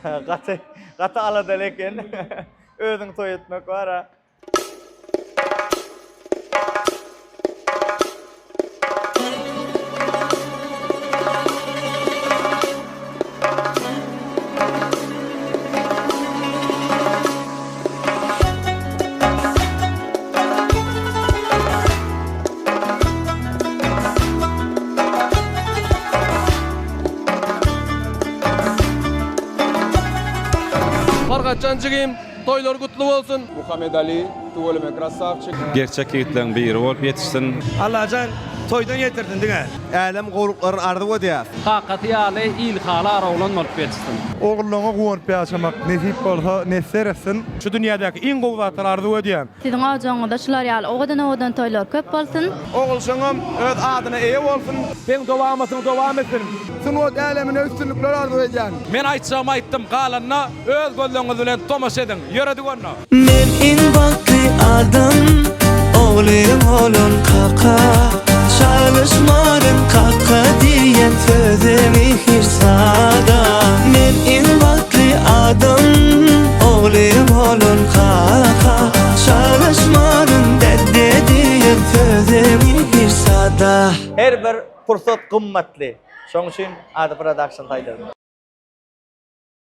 Gaty gaty aladaly eken. Özüň toý etmek bar-a. Farhatjan jigim toýlar gutly bolsun. Muhammet Ali tüweleme krasawçik. Gerçek ýigitleriň biri bolup ýetişsin. Allajan toýdan ýetirsin diňe. Älem gowluklaryny arzuw edýäs. Kakasy ýaly ilhalar oglan bolup ýetişsin. Ogullaňa guwanyp ýaşamak nesip bolsa nesser etsin. Şu dünýädäki iň gowy zatlary arzuw edýän. Siziň ojagyňyzda şular ýaly owadan-owadan toýlar köp bolsun. Ogulşaňam öz adyna eýe bolsun. Seň dowamatyň dowam etsin. Sungat älemine üstünlikler arzuw edýän. Men aýtjagymy aýtdym, galanyna öz gözleňiz bilen tomaşa ediň. Ýöredik onda. Men iň bagtly adam Oglym bolan kaka Çalyşmaryn kaka diýen sözümi hiç zada Men iň bagtly adam Oglym bolan kaka Çalyşmaryn däde diýen sözümi hiç zada Her bir pursat gymmatly. Şoň üçin Ady Production saýladym.